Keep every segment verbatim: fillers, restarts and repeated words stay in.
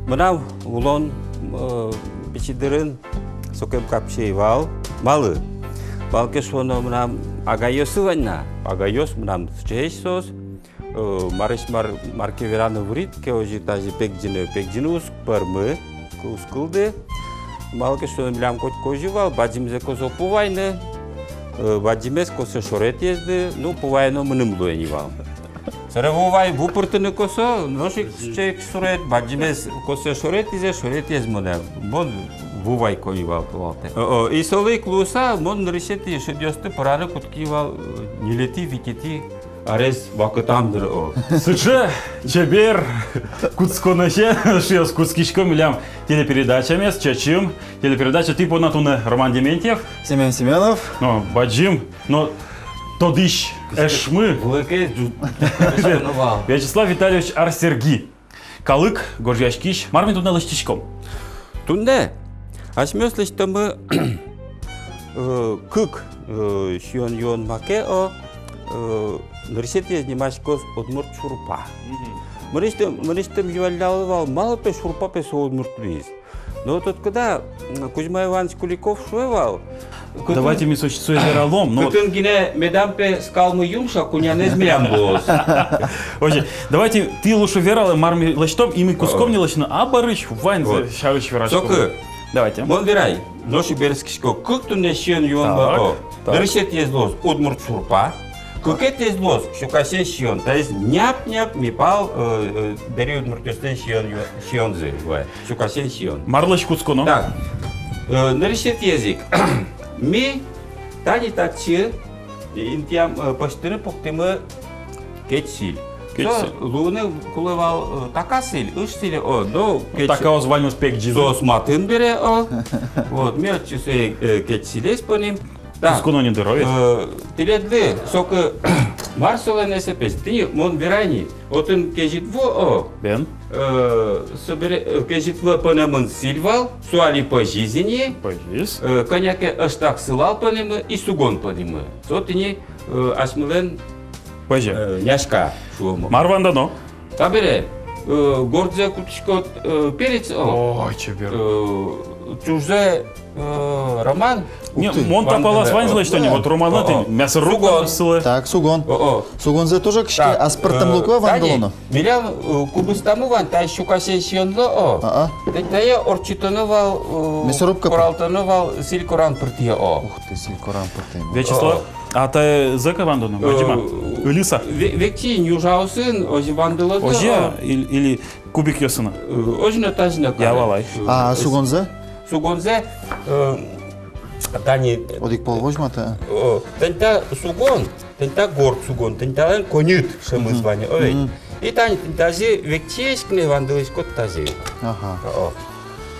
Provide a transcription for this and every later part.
Мынам улон, э, пичи дырын сокем капчи ӧй вал. Малы? Малы ке шуоно, мынам агайёсы вань на. Агайёс мынам сыӵеесь соос. Э, марысь мар, мар ке вераны вырид ке, озьы тазьы пегӟыны, пегӟыны уз пӧрмы, уз кылды. Малы ке шуоно, милям котьку озьы вал, бадӟымзэ косо пу вайыны, э, бадӟымез косэ шоретӥезды, ну, пу вайыны мыным луэ ни вал. Собере ву вай, ву пыртыны косо, нош ик сыӵе ик шорет, бадӟымез косэ шоретӥзэ, шоретӥез монэ, мон ву вайко ни вал тулалтэ. О, о, и солы ик луыса, мон нырысетӥ шедьёсты пӧраны кутски вал, э, ньылетӥ, витетӥ арес вакытам дыр, о. Сыӵе чебер кутсконэсе, шуэ, кутскиськом милям телепередачамес, «Чечым» телепередача. Тӥ понна туннэ Роман Дементьев. Семён Семёнов. Но бадӟым, но тодӥсь эшмы. Вуэкез ӝу-, ӝутсконо вал. Вячеслав Витальевич Арсерги. Калык гожъяськись. Мар ми туннэ лэсьтӥськом? Туннэ асьмеос лэсьтомы, э, кык, э, сиён-юон маке, о, э, нырысетӥез нимаськоз «Удмурт шурпа». Мгм. Мынэсьтым, мынэсьтым юалляло вал, малы пе шурпа пе со удмурт луиз. Но тодӥськоды, м, Кузьма Иванович Куликов шуэ вал: кытын, давайте ми со-, сое вералом, но кытын гинэ медам пе скалмы юмша, кунянэз милям луоз. Озьы, давайте тӥ лучше вералэ, мар ми лэсьтом, и ми кутском ни лэсьтыны, а бӧрысь ваньзэ сярысь вераськом. Соку. Давайте. Мон верай, нош ик берытскисько, кык туннэ сиён-юон. Так, о. Так. Нырысетӥез луоз «Удмурт шурпа», кыкетӥез луоз «Сюкасен сиён». Таиз няп-няп ми пал, э, э, дэри удмуртъёслэн сиён-ю-, сиёнзы вал. Сюкасен сиён. Марлэсь кутсконо? Так. Э, нырысетӥез ик. Ми тани татчы интыям, э, пӧзьтыны пуктӥмы кедьсӥль. Кедьсӥль. Со луыны кулэ вал, э, така сӥль, ыж сӥль, о, но кедь... Такаос ваньмыз пегӟизы. Соос матын бере, о. Вот, ми отчы сое, э, кедьсӥлез понӥм. Так. Кутсконо ни дыр, о ведь. Э, тӥледлы, соку, мар солэн эсэпез, тӥни мон верай ни, отын кезьыт ву, о. Бен. Э, собере, э, кезьыт вуэ пӧнэмын сӥль вал, со али пӧзиз ини. Пӧзиз. Э, кӧня ке ӧжытак сылал пӧнимы и сугон пӧнимы. Со тӥни, э, асьмелэн, пӧзе, э, няська шуомы. Мар вандоно? Табере, э, гордзэ кутӥськод, э, перец, о. Ой, чебер. Э, чужзэ, э, роман. Не, ух ты, мон та палаз вандылэ, ваньзэ лэсьто ни, о, вот роман, о, о, тӥни мясорубка, сугон, сылэ. Так, сугон. О, о. Сугонзэ тоже кыӵе ке, так, аспӧртэмлыко, э, вандылоно. Тани, милям, э, кубыстамы вань, та сюкасен сиёнлы, о. А-а. Тани тае ортчытоно вал, э, мясорубка пыр, коралтоно вал сӥль коран пыртые, о. Ух ты, сӥль коран пыртые. Вячеслав, о, о. А тае зэк-а вандоно, э, бадӟым-а? Ыльыса. Ве-, векчи нюжаосын, озьы вандылоды, озьы, о. Или, или кубикъёсын-а? Э, озьы но, тазьы но. Я, кадь валай. А, э, сугонзэ? Сугонзэ, э, тани. Одӥг пол возьматэ. Э, тани та сугон, тани та горд сугон, тани талэн коньыт шӧмыз вань, ой. Мгм. И тани, тани тазьы векчиесь гинэ вандылӥськод тазьы. Ага. О.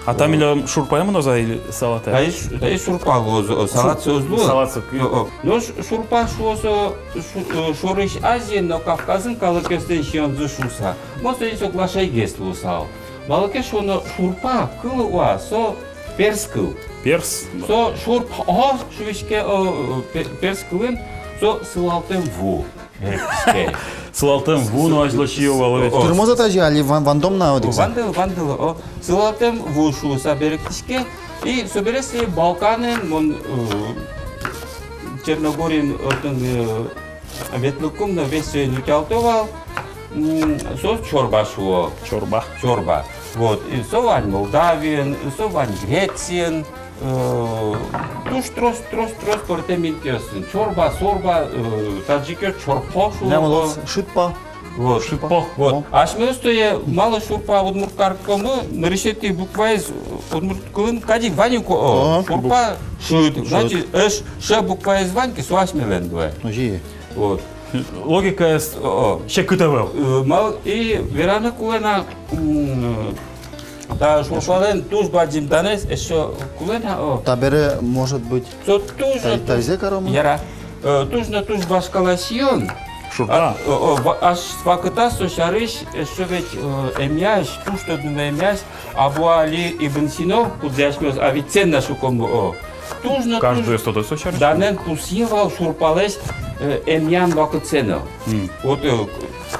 А та милям шурпае мыноз-а или салатэ? Таиз, таиз шурпа луоз, о, салатсы уз луы. Салатсы. О, о. Но ш-, шурпа шуо со, шу-, э, шорысь Азиын но Кавказын калыкъёслэн сиёнзы шуыса. Мон соин соглашайгес луысал. Малы ке шуоно, шурпа кыл уа, со перс кыл. Перс? Со шурп-, о, шуиське, о, пе-, перс кылын со сылалтэм ву берыктӥське. Сылалтэм ву но азьло сиё вал ведь. О, о. Тырмоз-а тазьы али ван-, вандом на одӥгзэ? Вандылы, вандылы, о. Сылалтэм ву шуыса берыктӥське. И собере сое Балканын, мон, э, Черногориын отын, э, ветлыкум но весь сое утялто вал. М, соос чорба шуо. Чорба. Чорба. Вот. И со вань Молдавиын, со вань Грециын, э, туж трос, трос, трос пӧртэм интыосын. Чорба, сорба, э, таджикъёс чорпо шуо. Милям улос шытпа. Вот. Шытпо. Вот. О. Асьмеос тае малы шурпа удмурт кариськомы, нырысетӥ букваез удмурт кылын кадь ик вань ук, о. О. Шурпа, шыт. Шыт. Значит, эш, ш букваез вань ке, со асьмелэн луэ. Озьы. Вот. Логикаез, о, о, секыт ӧвӧл. Э, мал-, и вераны кулэ на, м, та шурпалэн туж бадӟым данэз эшшо кулэ на, о. Табере, может быть, со туж та-, но туж, тазьы каромы? Яра. Э, туж но туж вашкала сиён. Шурпа. А, о, о, ва-, ас вакытаз со сярысь эшшо ведь, э, эмъясь, туж тодмо эмъясь, Абу Али ибн Сина, кудзэ асьмеос Авиценна шуиськомы, о. Туж но туж, каждый из тодэ со сярысь, данэн пусъе вал шурпалэсь, э, эмъян вакытсэ но. М. Вот, э,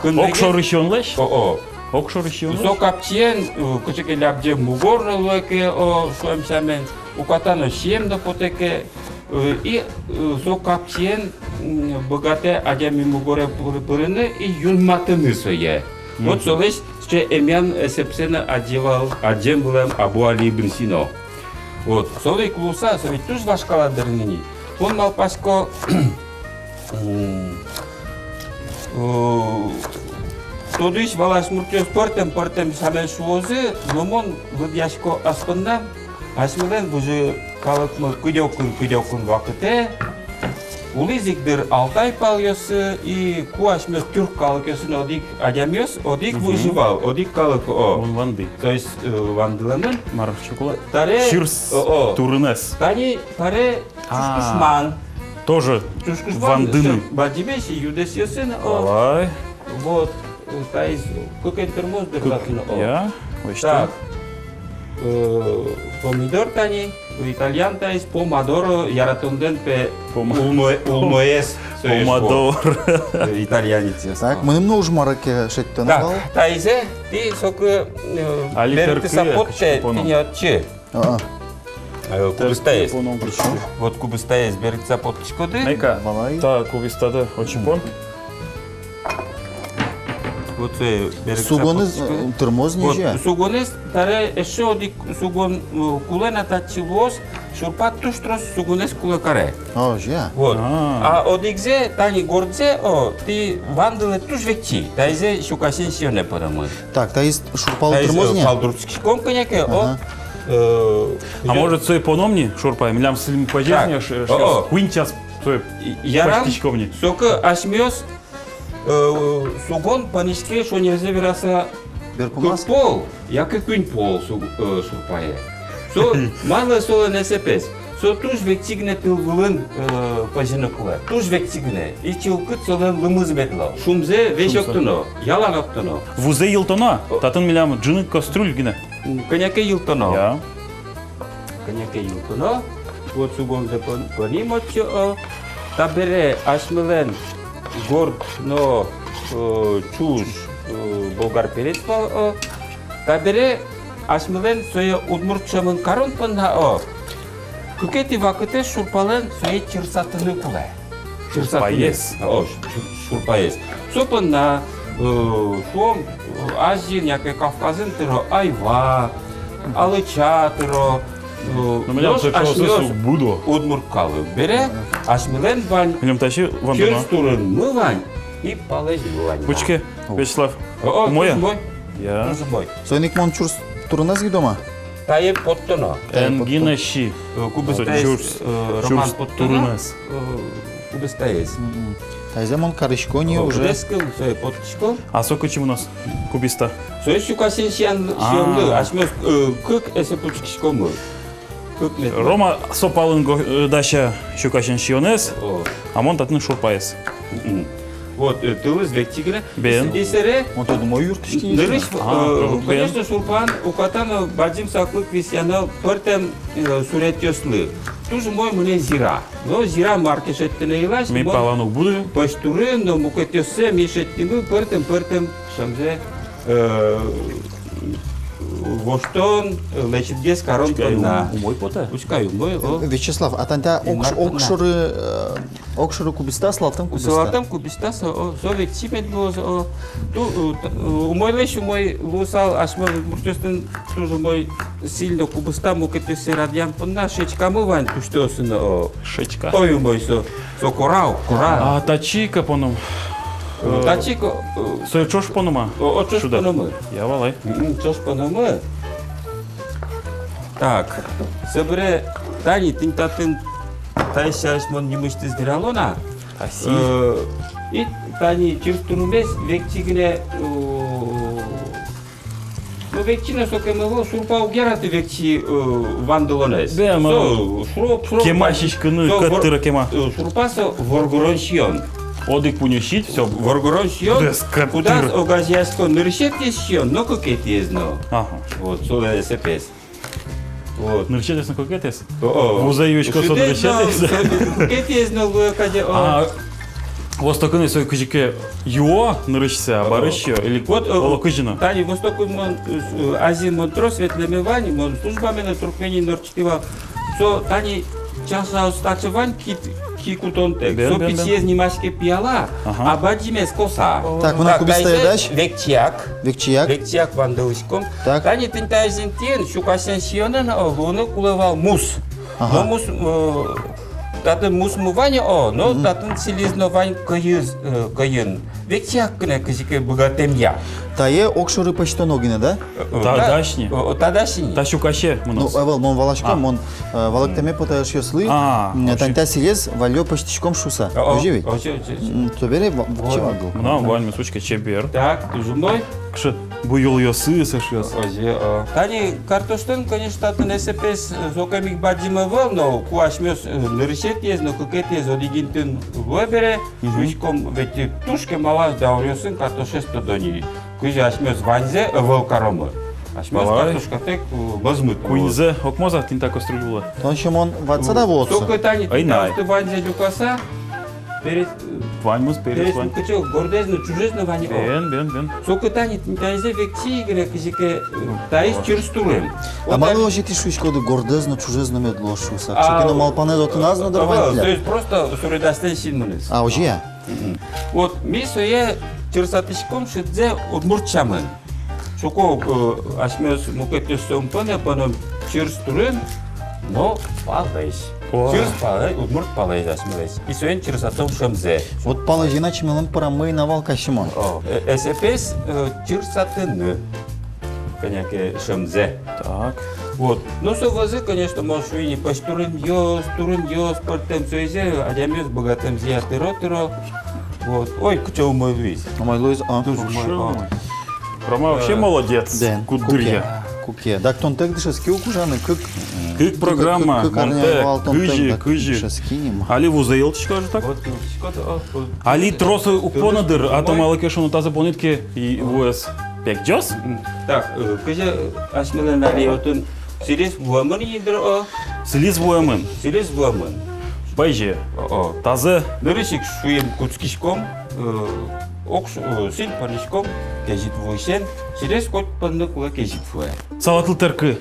кын-, огшоры сиёнлэсь? О, о. Огшоры сиён. Со капчиен, э, кыӵе ке лябӟем мугор но луэ ке, о, шуэм сямен, уката но сием но потэ ке, э, и, э, со капчиен, м, быгатэ адями мугоре пыр-, пырыны и юнматыны сое. Вот солэсь сыӵе эмъян эсэпсэ но адӟе вал, адӟем вылэм Абу Али ибн Сина. Вот, солы ик луыса, со ведь туж вашкала дыр ни. Мон малпасько, м, э, тодӥсь валась муртъёс пӧртэм-пӧртэм сямен шуозы, но мон лыдъясько ас понна, асьмелэн выжы калыкмы кыдёкын-кыдёкын вакытэ улӥз ик дыр алтай палъёсы, и ку асьмеос тюрк калыкъёсын одӥг адямиос, одӥг выжы вал, одӥг калык, о. Мон ванды. То есть, э, вандылэмын. Мар шуо ке, таре, чырс, о, о, турынэз. Тани таре чушкышман. Тоже чушкышман, вандыны. Бадӟымесь юдэсъёсын, о. Валай. Вот, э, таиз кык эн тырмоз дыр татын, о. Я, вот что. Так. Э, помидор тани, итальян таиз, помадоро, яратонлэн, пе, пома-, улмо-, улмоез, соиз, помадор. Э, итальянецъёс. Так, мыным но уж мар ке шедьтоно вал. Так, таизэ, тӥ соку, э, али берыктыса потэ, тӥни отчы. А-а. Э, кубистаез. Вот кубистаез берыктыса поттӥськоды. Мейка, валай. Та кубистады отчы пон. Вот, э, берыктыса поттӥськоды. Сугонэз, э, тырмоз ни же. Вот, сугонэз, таре эшшо одӥг сугон, э, кулэ на, татчы луоз, шурпа туж трос сугонэз кулэ каре. О, же. Вот. А. А одӥгзэ, тани гордзэ, о, тӥ вандылэ туж векчи, таизэ сюкасен сиёнэ пӧрмоз. Так, таиз шурпалы тырмоз ни? Таиз, э, палдуртскиськом кӧня ке, о. Ага. Э, а может, сое поном ни, шурпае? Милям сыльмы пӧзез ни, так, ш-, ш-, о, о, куинь час сое пӧзьтӥськом ни. Ярам, соку асьмеос, э, сугон пӧниське, шонерзэ вераса, берпумаз, кык пол, яке куинь пол су-, э, шурпае. Со, малы солэн эсэпез? Со туж векчи гинэ тыл вылын, э, пӧзьыны кулэ. Туж векчи гинэ. И чылкыт солэн лымыз мед луоз. Шумзэ весь октоно, ялан октоно. Вузэ йылтоно, о, татын милям ӝыны кастрюль гинэ. М, кӧня ке йылтоно. Я. Кӧня ке йылтоно. Вот сугонзэ пӧн-, пӧним отчы, о. Табере асьмелэн горд но, э, ӵуж, э, болгар перец вал, о. Табере асьмелэн сое удмурт сямын карон понна, о, кыкетӥ вакытэз шурпалэн сое чырсатыны кулэ. Чырсатыны. Шурпаез. О, ш-, ш-, шурпаез. Со понна, э, шуом, э, Азиын яке Кавказын тыро айва, алыча тыро, э, ну, милям нош асьмеос удмурт калык бере, асьмелэн вань, милям таӵе вандыма, чырс турынмы вань и палэзьмы вань. Учке, о, Вячеслав. О, о, умой-а? Туж умой. Я. Туж умой. Соин ик мон чурс турынэз гидома? Тае поттоно. Эн гинэ си. Э, кубистаез, чурс, э, Роман, чурс поттоно турынэз. Э, кубистаез. Мгм. Таизэ мон карисько ни уже. Кубистаез, сое поттӥсько. А со кыӵе мыноз, кубиста? Сое сюкасен сиён-, а, сиёнлы, асьмеос, э, кык эсэп учкиськомы. Рома со палын го-, э, дася сюкасен сиёнэз, о, а мон татын шурпаез. Мгм. Вот, э, тылыз векчи гинэ. Бен. И с-, и сэре, он тут мой юртышки. Нырысь, а, э, бен, конечно, шурпаын уката но бадӟым саклык висъяно пӧртэм, э, суретъёслы. Туж умой мынэ зира. Но зира мар ке шедьтыны йылась, ми мон палан уг буды. Пӧсь турын но мукетъёссэ ми шедьтӥмы пӧртэм-пӧртэм сямзэ, э, воштон, э, лэчытгес карон понна. Учкы ай, ум-, умой потэ. Учкы ай, умой, о. Вячеслав, а тань та огш-, огшоры, э, огшоры кубиста, сылалтэм кубиста? Сылалтэм кубиста, со, о, со векчи мед луоз, о. Ту, э, т-, э, умойлэсь умой луысал, асьме удмуртъёслэн туж умой сӥль но кубиста мукетъёссэ радъян понна, шечкамы вань тусьтыосын, о. Шечка? Ой, умой со. Со кора, кора. А, татчы ик-а поном? Э, татчы ик, э, сое ӵош пономы-а? О, о, ӵош пономы. Я, валай. Мгм, ӵош пономы. Так, собере тани тӥни татын, таиз сярысь мон нимысьтыз верало на. Таиз. Э, и тани чырс турынмес векчи гинэ, э, ну, векчи но сокем ӧвӧл, шурпа уг яраты векчи, э, вандылонэз. Бен, со, шуро-, шуро-, кема сиськыны, со кӧт вор-, тыро кема. Э, шурпа со воргорон сиён. Одӥг пуньы сиид, всё. Воргорон сиён, кудаз огазеясько нырысетӥез сиён но кыкетӥез но. Ага. Вот, солэн эсэпез. Вот. Нырысетӥез но кыкетӥез? О, о. Вузэ юисько со нырысетӥез но, кыкетӥез но луэ кадь, о. А, Востокын со кызьы ке юо нырысьсэ, а барысь юо, или вот, э, оло кызьы но? Тани Востокын мон, э, Азиын мон трос ветлэме вань, мон службамен но Туркмениын но ортчытӥ вал. Со тани чашаос таӵе вань, ки, ки кутонтэк. Бен, со бен, бен. Пичиез нимаське пияла, ага, а бадӟымез коса. Так, мынам кубистэ таиз дась. Векчияк. Векчияк. Векчияк вандылӥськом. Так. Тани тӥни таиз интыын, сюкасен сиёнын, о, луыны кулэ вал мус. Ага. Но мус, э, татын мусмы вань, о, но татын сӥльыз но вань кӧйыз, э, кӧйын. Векчияк гинэ кызьы ке быгатэмъя. Тае огшоры пӧзьтоно гинэ, да? Э, та-, та-, дась ни. О, та дась ни. Та сюкасе мыноз. Ну, ӧвӧл, мон валасько, а, мон, э, валэктэме потэ эшъёслы. А, м, вообще. Тани та сӥлез валлё пӧзьтӥськом шуыса. О, о, озьы ведь? Озьы, озьы, озьы. М, собере ва-, вот. Вакчи вал. Мынам ваньмыз учке чебер. Так, туж умой. Кыӵе буёлъёсыз эшъёс. Озьы, о. Тани картоштон, конечно, татын эсэпез, э, сокем ик бадӟым ӧвӧл, но ку асьмеос, э, нырысетӥез но кыкетӥез одӥг интыын луэ бере, мгм, шуиськом, ведь, э, туж кемалась дауръёсын картошез тодо ни. Кызьы асьмеос ваньзэ ӧвӧл каромы. Асьмеос картошкатэк, э, мӧзмыт. Куиньзэ окмоз-а тӥни та кастрюль вылэ? Тон, Семён, ватсад-а вот со? Соку тани, ай, тӥни та ваньзэ люкаса, перец, э, ваньмыз, перец, перец вань. Кыӵе, гордэз но, ӵужез но вань. Бен, бен, бен. Соку тани, тӥни таизэ векчи гинэ кызьы ке, э, таиз чырс турын. А малы озьы тӥ шуиськоды, гордэз но, ӵужез но мед луоз шуыса? Кыӵе ке но малпанэз отын ӧз на дыр вань тӥляд. То есть просто суредасьлэн синмыныз. А, озьы-а? Мгм. Вот ми сое чырсатӥськом шыдзэ удмурт сямын. Соку, э, асьмеос мукетъёссэ ум понэ, поном чырс турын, но палэзь. О. Чырс палэ-, удмурт палэзь асьмелэсь. И соин чырсатом шӧмзэ. Вот палэзьын ачмелэн пырамы ӧй на вал кадь, Семён. О, э, эсэпез, э, чырсатыны. Кӧня ке шӧмзэ. Так. Вот. Ну, со вӧзы, конечно, мон шуи ни, пӧсь турынъёс, турынъёс пӧртэм, соизэ адямиос быгатэмзыя тыро-тыро. Вот. Ой, кыӵе умой луиз. Умой луиз, а? Туж умой, а. Рома вообще молодец. Бен, куддыръя. Куке. Куке. Дак тонтэк дышетски ук ужаны, кык. Кык программа, кык, кык арня монтэк, вал тонтэк, кызьы, дак кызьы. Дышетски ни ма. Али вузэ йылтӥськод-а так? Вот, йылтӥськод, о, вот. Али трос уг поны дыр, а то малы ке шуоно, тазэ понӥд ке, и вуэз. Пегӟоз? М, так, э, кызьы асьмелэн али отын сӥльыз вуэмын ни дыр, о? Сӥльыз вуэмын. Сӥльыз вуэмын. Пӧйзэ. О, о. Тазэ. Нырысь ик шуэм кутскиськом, э, ог шу-, э, сӥль понӥськом кезьыт вуысен, сӥльез коть понны кулэ кезьыт вуэ. Салатлы тэркы.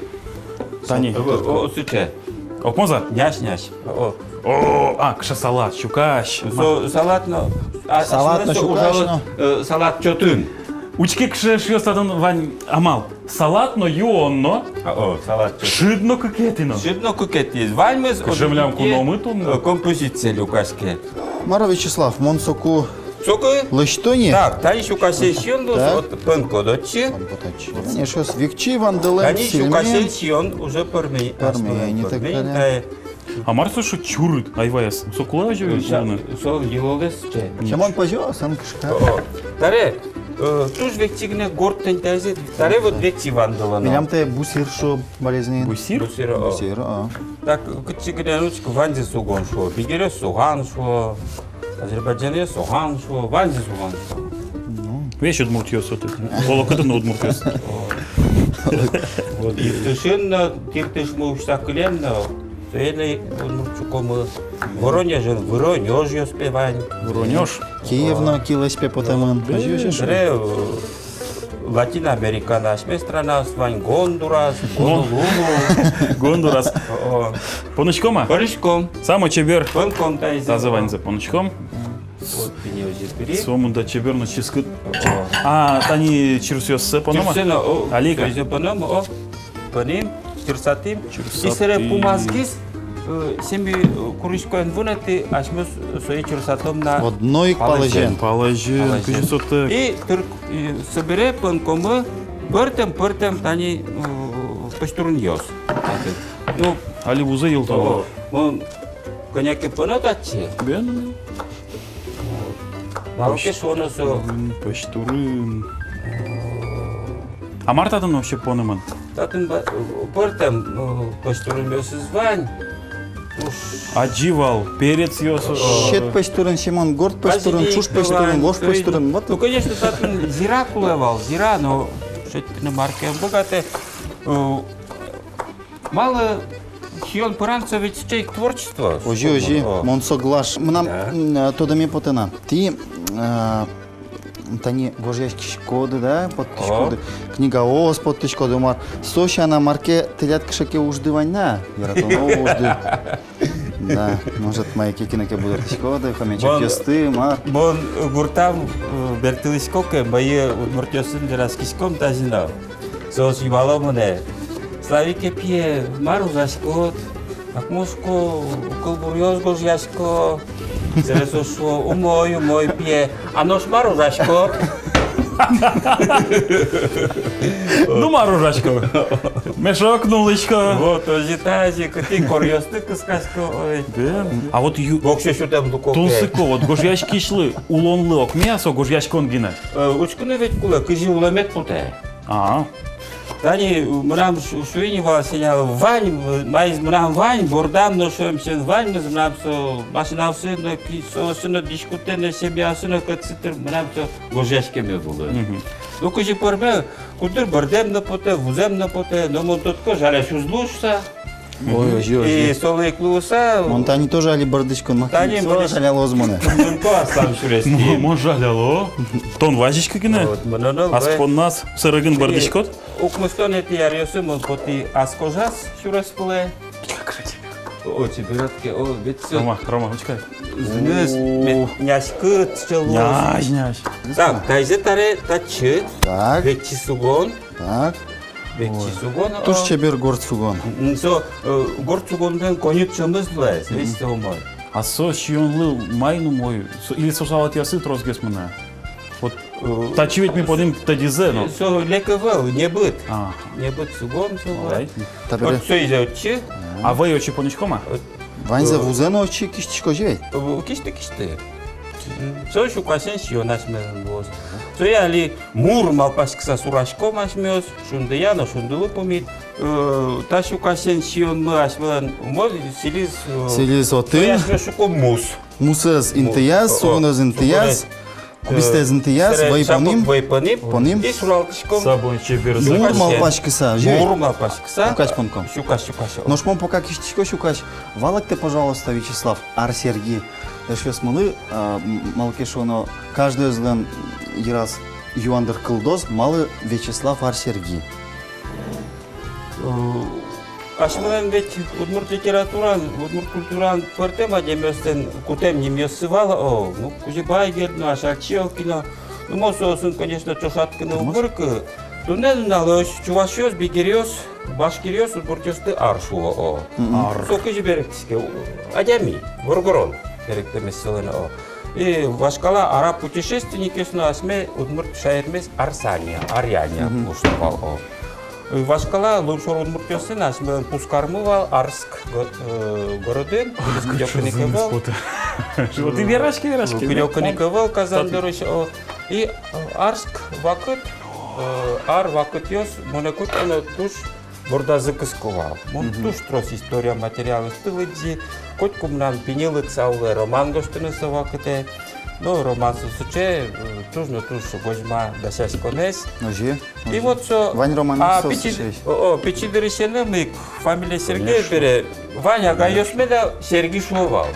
Тани. О, о, сыӵе. Окмоз-а? Нясь, нясь. О. О, а, кыӵе салат, сюкась. Со салат но, а, салат но, асьмелэн со сюкась ужало но. Э, салат чотын. Учке, кыӵе эшъёс татын вань амал. Салат но, юон но. А, о, салат чотын. Шыд но кыкетӥ но. Шыд но кыкетӥ. Ваньмыз. Кыӵе милям куномы туннэ. Э, композиция люкаське. Мар-о, Вячеслав, мон соку Соку. Лэсьто ни. Так, тани сюкасен сиён луоз, так. Вот пӧнкод отчы. Пӧнкод отчы. Тани эшъёс, векчи вандылэм сӥльме. Тани сюкасен сиён уже пӧрме-, пӧрме, асьмелэн ини пӧрме, тани. Тае. А мар со шуо чурыт, айваез? Со кулэ озьы вал, со йылолэз чай. Семён, пӧзё, сэн кышка. О, о. Таре, э, туж векчи гинэ горд тӥни таизэ. Таре вот векчи вандылоно. Милям тае бусыр шуо, болезнь. Бусыр? Бусыр, о. Бусыр, о. Так, кытчы гинэ эн учкы, ваньзы сугон шуо. Бигеръёс суган шуо. Азербайджанъёс суган шуо, ваньзы суган шуо. Ну. Весь удмуртъёс отын. Оло кытын но удмуртъёс. Вот, Иртышын но, Иртыш муыса кылем но, соин ик удмурт шукомы. Воронежын Воронёжъёс пе вань. Воронёж. Киев но килэсь пе потэмын. Бен. Озьы, озьы. Ре, э, Латин Американы асьме странаос вань: Гондурас, Гон-, Гонолулу. Гондурас. О, о. Понӥськом-а? Понӥськом. Самой чебер. Понӥськом таизэ. Тазэ ваньзэ понӥськом. Вот, пинь озьы пыри. Сомында чебер но ческыт. О. А тани чырсъёссэ поном-а? Чырсэ но, о, али ик-а? Чырсэ поном, о. Понӥм, чырсатӥм. Чырсатӥм. И собере пумаз гес, э, семи, э, куриськон вунэтӥ, асьмеос сое чырсатом на. Одно ик палэзен. Палэзен. Палэзен. Палэзен. Кызьы со тэк. И тыр-, и собере понӥськомы пӧртэм, пӧртэм тани, э, пӧсьтурынъёс. Ну, али вузэ йылтоно. О, мон кӧня ке поно татчы. Бен. Малы ке шуоно со. Пӧсьтурын, пӧсьтурын. А мар татын вообще понэмын? Татын ба-, пӧртэм, ну, пӧсьтурынъёсыз вань. Уж. Адӟи вал, перецъёс. О. Сьӧд пӧсьтурын, Семён, горд пӧсьтурын, базилик, ӵуж пӧсьтурын, вань, вож пӧсьтурын. Вот. Ну, конечно, татын зира кулэ вал, зира, но шедьтыны мар ке ӧм быгатэ. Э, малы Сиён пыран со ведь сыӵе ик творчество. Озьы, озьы. О. Мон соглаш. Мынам, да, м, э, тодэме потэ на. Тӥ, э, тани гожъяськиськоды, да, поттӥськоды. О. Книгаос поттӥськоды, мар. Со сяна, мар ке, тӥляд кыӵе ке ужды вань на. Яратоно ужды. Да, может, мае ке кинэ ке будэтӥськоды, хомячокъёсты, мар. Мон гуртам, э, бертылӥсько ке, мае удмуртъёсын вераськиськом тазьы но. Соос юало монэ: «Славик, э, пие, мар ужаськод?» «Ак, мон, шуко, кылбуръёс гожъясько». Собере соос шуо: «Умой, умой, пие. А нош мар ужаськод?» «Ну, мар ужаськод? Мешок нуллӥсько». Вот, озьы тазьы, кытӥ коръёсты кыскасько, ой. Да. А вот ю-, воксё сютэм луко ке. Тунсыко, вот гожъяськисьлы улонлы окмея со гожъяськон гинэ. Э, учкыны ведь кулэ, кызьы улэмед потэ. А. Тани мынам шу-, шуи ни вал Сеня, вань, м-, маиз мынам вань, бордам но, шуом, сен ваньмыз мынам со, машинаосы но, ки-, соосын но, дӥськутэн но, семьяосын но, кытчы тыр мынам со гожъяськеме вылын. Мгм. Ну, кызьы пӧрме, куддыр бӧрдэм но потэ, вузэм но потэ, но мон тодӥсько, жалясь уз лу шуса. Ой, озьы, озьы. И солы ик луыса. Мон тани тоже али бӧрдӥсько, мар ке, тани со мон жалялоз монэ. Мынко аслам сюрес. Ну, мон жаляло. Тон вазиськы гинэ. Вот, мон но, ас понназ сэрегын бӧрдӥськод. Укмыстонэтӥ аръёсы мон потӥ ас кожаз сюрес вылэ. О, чеберад ке, о, ведь со. Рома, Рома, учкы ай. Зыныз, о, ведь няськыт сыӵе луоз. Нясь, нясь. Так, таизэ таре татчы. Так. Ведь чисугон. Так. Ведь чисугон, туж, о, чебер горд сугон. М, со, э, горд сугонлэн коньыт сямыз луэ, мгм, весь со умой. А со сиёнлы май но умой, со, или со салатъёсы тросгес мынэ? Вот, э, татчы ведь ми понӥм тӧдьызэ но. Со лек ӧвӧл, небыт. А. Небыт сугон со. Молодец. Вылэ. Табере. Вот соиз отчы. А вӧй отчы понӥськом-а? Вот. Ваньзэ, э, вузэ но отчы кисьтӥсько озьы ведь? Э, кисьты, кисьты. М, со сюкасен сиён асьмелэн луоз. Сое али мур малпаськыса сураськом асьмеос, шундыя но, шундылы пумит. Э, та сюкасен сиёнмы асьмелэн умой, сӥльыз, э, сӥльыз отын. Сое асьмеос шуком мус. Мусэз интыяз, мус, о, сугонэз интыяз, сугонэз, э, кубистаез интыяз, собере вӧй понӥм. Вӧй понӥм. Понӥм. И суралтӥськом. Сабон чебер. Мур малпаськыса, озьы. Мур малпаськыса. Сюкась понком. Сюкась, сюкась, о. Нош мон пока кисьтӥсько сюкась. Валэктэ, пожалуйста, Вячеслав, ар серги. Эшъёсмылы, а, м-, малы ке шуоно, каждоезлэн йыраз юан дыр кылдоз, малы Вячеслав ар серги. Э, асьмелэн ведь удмурт литератураын, удмурт культураын пӧртэм адямиослэн кутэм нимъёссы вал, о, ну, Кузебай Герд но, Ашальчи Оки но. Ну, мон соосын, конечно, ӵошатскыны уг быркы. Туннэ нуналозь чувашъёс, бигеръёс, башкиръёс удмуртъёсты ар шуо, о. Мгм. Ар. Со кызьы берыктӥське, у, адями, воргорон берыктэмез солэн, о. И вашкала араб путешественникъёс но асьме удмурт шаермес арсане, аръяне, мгм, луыса вал, о. И вашкала лымшор удмуртъёслэн асьмелэн пускармы вал Арск го-, э, городын. Арск, кыдёкын ик ӧвӧл. Вот и вераське, вераське. Кыдёкын ик ӧвӧл, Казань дорысь, о. И, э, Арск вакыт, э, ар вакытъёс монэ котьку но туж бордазы кыско вал. Мон, мгм, туж трос история материалъёсты лыдӟи. Котьку мынам пиньы лыктыса улэ роман гожтыны со вакытэ. Но роман со сыӵе, э, туж но туж возьма дасяськонэз. Озьы. И вот со, вань роман, а, со пичи, сыӵе. О, о, пичи дырысенымы ик фамилия Сергеев бере, вань агайёсме но Серги шуо вал.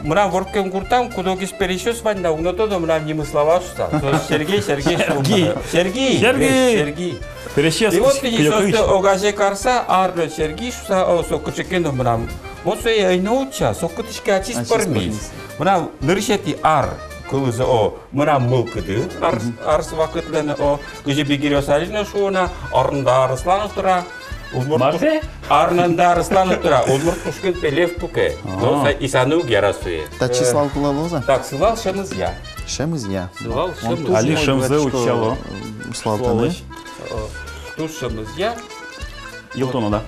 Мынам вордскем гуртам куд-огез пересьёс вань на, уг но тодо мынам нимысла вал шуса. Соос Сергей, Сергей шуо. Сергей. Сергей. Сергей. Сергей. И вот тӥни соосты огазе карыса, ар но Серги шуса, о, со кыӵе ке но мынам. Вот сое ӧй но утча, со кытысь ке ачиз пӧрмиз. Мынам нырысетӥ ар кылыз, о, мынам мылкыды, арс, мгм, арс вакытлэн, о, кызьы бигеръёс али но шуо на, арнда арыслан утыра. Удмурт туж-, арнда арыслан утыра, удмурт тушкын пе лев пуке. А. Но са-, исаны уг яра сое. Та числал кулэ луоз-а? Так, сылал шӧмызъя. Шӧмызъя. Сылал шӧмыз. Али шӧмзэ утчало. Услал таны. О, туж шӧмызъя. Йылтоно, да.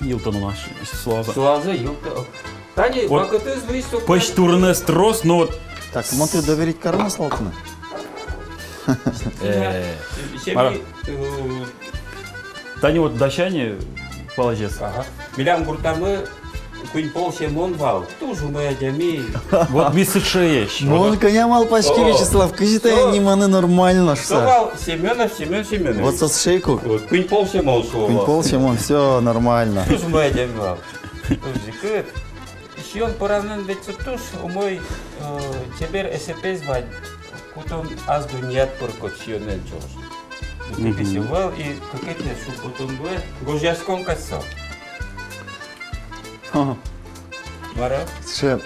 Йылтоно на ш-, сылалзэ. Сылалзэ йылто. Тани вот вакытыз вуиз со. Пӧсь турынэз трос, но вот. Так, мон тӥ доверить каро на сылал тыны. Э, семья, мар-а? Э, тани вот дасяне палазез. Ага. Милям гуртамы Куинь пол Семон вал. Туж умой адями. Вот ми сыӵеесь. Мон кӧня малпаськи, о, Вячеслав, кызьы тае ниманы нормально шуса. Со вал Семёнов Семён Семёнович. Вот со сыӵе ик. Вот, Куинь пол Семон шуо. Куинь пол Семон, всё нормально. Туж умой адями вал. Озьы кыт. Сиён поранын ведь со туж умой, э, чебер эсэпез вань. Кутон ас дуннеяд пыркод сиёнэн ӵош. Мгм. Тӥни сыӵе ӧвӧл, и кыкетӥез шумпотон луэ, гожъяськон кадь со. Ха. Мар-а? Сыӵе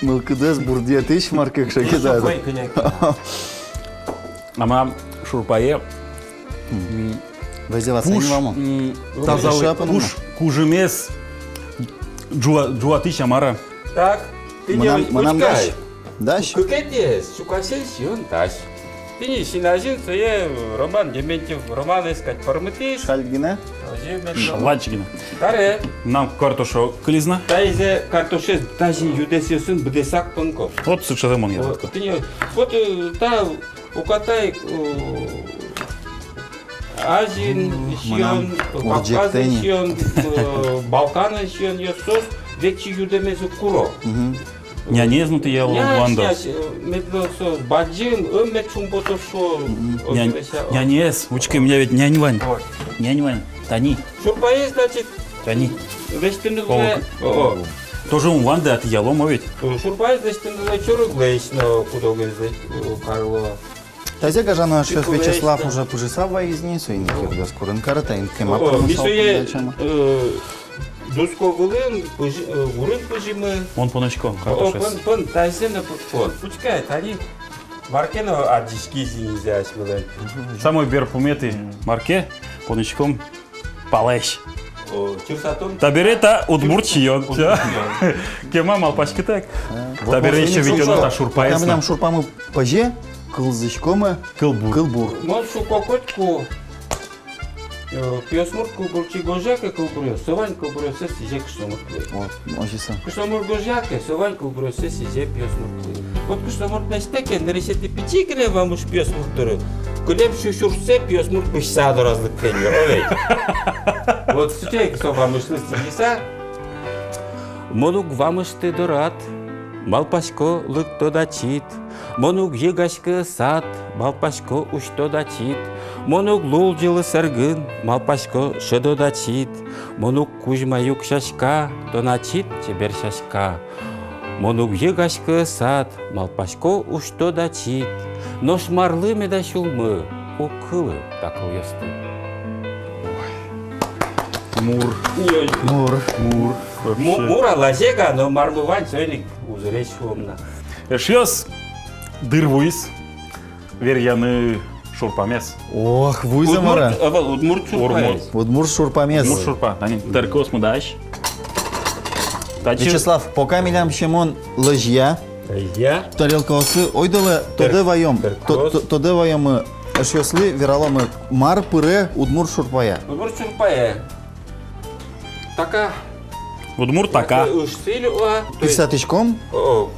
мылкыдэз бурдъетӥсь мар ке кыӵе ке, да. Ама шурпае, м, вазь ватсам куш, валамон, м, тазалык, тазалык, пуш кужымез ӝуа-, ӝуатӥсь, а мар-а. Так, тӥни мынам, мынам учкы ай. Дась? Дась. Кыкетӥез, сюкасен сиён дась. Тӥни син азьын сое Роман Дементьев, Романэз кадь пӧрмытӥз. Шаль гинэ? Озьы мед луоз. Шалач гинэ. Таре. Мынам картошо кылиз на. Таизэ картошез тазьы юдэсъёсын быдэсак понко. Вот сыӵезэ мон яратӥсько. Вот, тӥни, вот, э, та укатай, э, Азиын, м, сиён, мынам Кавказын урӟектэ ни сиён, э, Балканын сиён, ё, соос векчи юдэмез уг куро. Мгм. Нянез но тӥяло вандо. Няня, э, мед луоз со бадӟым, ӧм мед шумпотоз со. Мгм. Няня, нянез, учкы, у меня ведь нянь вань. Вот. Нянь вань. Тани. Шурпаез, значит, тани. Лэсьтыны луэ. О, о. Тоже ум вандэ, а тӥяло, мо ведь. Шурпаез лэсьтыны луэ чорыглэсь но, куд-огез лэсь-, э, карло. Тазьы гажано эшъёс, Вячеслав уже пыжыса вайиз ни, соин ик югдас курын каре, таин кема. О, пырмыса ми сое, э, дуско вылын пыжи-, э, гурын пыжимы. Мон понӥсько картошез. О, пон, пон, тазьы но пон, пон. Учкы ай, тани мар ке но адӟиськиз ини асьмелэн. Самой берпуметӥ мар ке, понӥськом палэзь. О, чырсатон. Табере та удмурт сиён. Удмурт сиён. Кема малпаськытэк. А. Табере ещё витёно та шурпаез. Пока мынам шурпамы пӧзе, кылзӥськомы. Кылбур. Кылбур. Мон шуко котьку, э, пиосмурт кылбурчи гожъя ке кылбуръёс, со вань кылбуръёссэ сӥзе кышномурт. Вот, озьы со. Кышномурт гожъя ке, со вань кылбуръёссэ сӥзе пиосмуртлы. Вот кышномурт лэсьтэ ке нырысетӥ пичи гинэ вамыш пиосмурт доры, кылем сю сюрссэ пиосмурт пыжыса дораз лыктэ ни, о ведь. Вот сыӵе ик со вамышлы сӥзьыса. Мон уг вамышты дорад, малпасько, лыктод ачид. Мон уг йыгаськы ӧсад, малпасько, усьтод ачид. Мон уг лулӟылы сэргын, малпасько, шӧдод ачид. Мон уг кузьма юг сяська, тон ачид чебер сяська. Мон уг йыгаськы ӧсад, малпасько, усьтод ачид. Нош марлы меда сюлмы, уг кылы та кылъёсты. Мур. Мур. Мур. Вообще. Мур, а лазе га, но мар ке вань, соин ик узыресь луом на. Эшъёс, дыр вуиз веръяны шурпамес. Ох, вуиз-а, мар-а? Удмурт, э, удмурт шурпамес. Удмурт. Удмурт шурпамес. Удмурт шурпа. Тани, тэркыосмы дась. Татчы. Вячеслав, пока милям Семён лӧзья. Лӧзья. Тарелкаосы, ойдолэ, тодэ ваём. Тер-, то-, то-, тодэ ваёмы, эшъёслы вераломы, мар пыре удмурт шурпае. Удмурт шурпае. Така. Удмурт така. Ыш сӥль, о, то есть, пиштӥськом. О,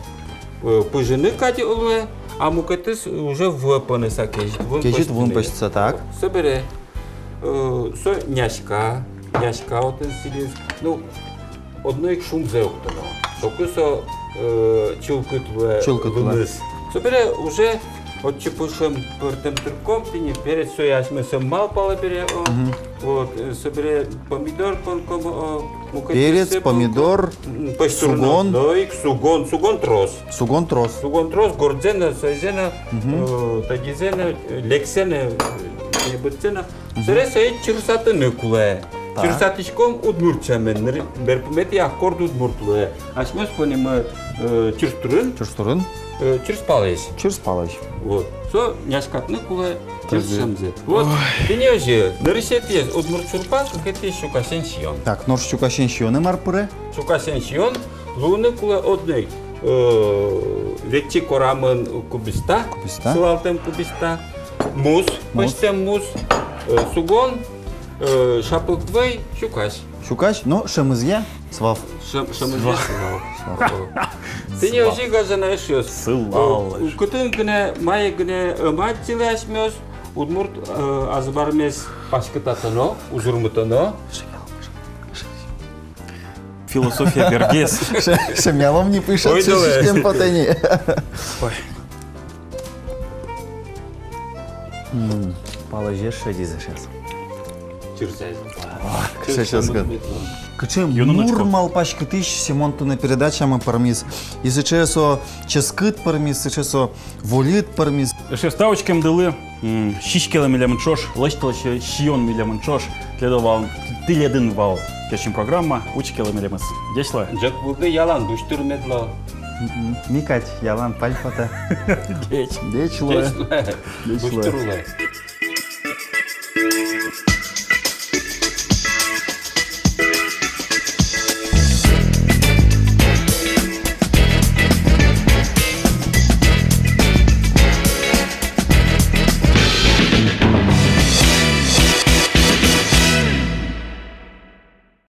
о, э, пыжыны кадь луэ, а мукетыз уже вуэ поныса, кезьыт вуын пӧзьтыны. Кезьыт вуын пӧзьтыса, так. Собере, э, со няська, няська отын сӥльыз. Ну, одно ик шумзэ октоно. Соку со, э, чылкыт луэ. Чылкыт луэ. Лымыз. Собере уже отчы пыӵем пӧртэм тырком, тӥни перец, сое асьмеос малпалэ бере, о. Мгм. Вот, э, собере помидор понком, о, мукет. Перец, помидор, м, пӧсьтурын, сугон. Но ик сугон, сугон трос. Сугон трос. Сугон трос, гордзэ но, сойзэ но, мгм, э, тагизэ но, э, лексэ но, э, небытсэ но. Мгм. Собере сое чырсатыны кулэ. Так. Чырсатӥськом удмурт сямен, ныр-, берпуметӥ аккорд удмурт луэ. Асьмеос понӥмы, э, чырстурын. Чырстурын. Э, чырс палэзь. Чырс палэзь. Вот. Со няськатыны кулэ чырс сямзэ. Вот. Ой. Тӥни озьы, нырысетӥез удмурт шурпа, кыкетӥез сюкасен сиён. Так, нош сюкасен сиёнэ мар пыре? Сюкасен сиён луыны кулэ одно ик, э, векчи корамын кубиста. Кубиста. Сылалтэм кубиста. Мус, мус. Пӧзьтэм мус, э, сугон, э, шапык вӧй, сюкась. Сюкась, но шӧмызъя сылал. Шӧм-, шӧмызъя сылал. Сылал. Тӥни озьы, гажано эшъёс. Сылал. Э, кытын гинэ, мае гинэ ӧм адӟылэ асьмеос, удмурт, э, азбармес паськытатоно, узырмытоно. Философия бергес. Ше-, шемъялом ни, пыӵа. Ой, давай. Сыӵе сямен потэ ни. Ой. М, палэзез шедиз сейчас. Кыӵе ческыт. Кыӵе мур малпаськытӥсь, Семон, туннэ передачамы пӧрмиз. И сыӵе со ческыт пӧрмиз, сыӵе со вольыт пӧрмиз. Эшъёс, тау учкемдылы. М, сиськелэ милемын ӵош, лэсьтэлэ сиён милемын ӵош. Тӥледын вал, тӥледын вал «Кечым» программа, учкелэ милемыз. Ӟеч луэ. Ӝӧк вылды ялан, буш тыр мед луоз. М-м. Ми кадь ялан пальпотэ. Ӟеч. Ӟеч луэ. Ӟеч луэ. Ӟеч луэ. Буш тыр луоз.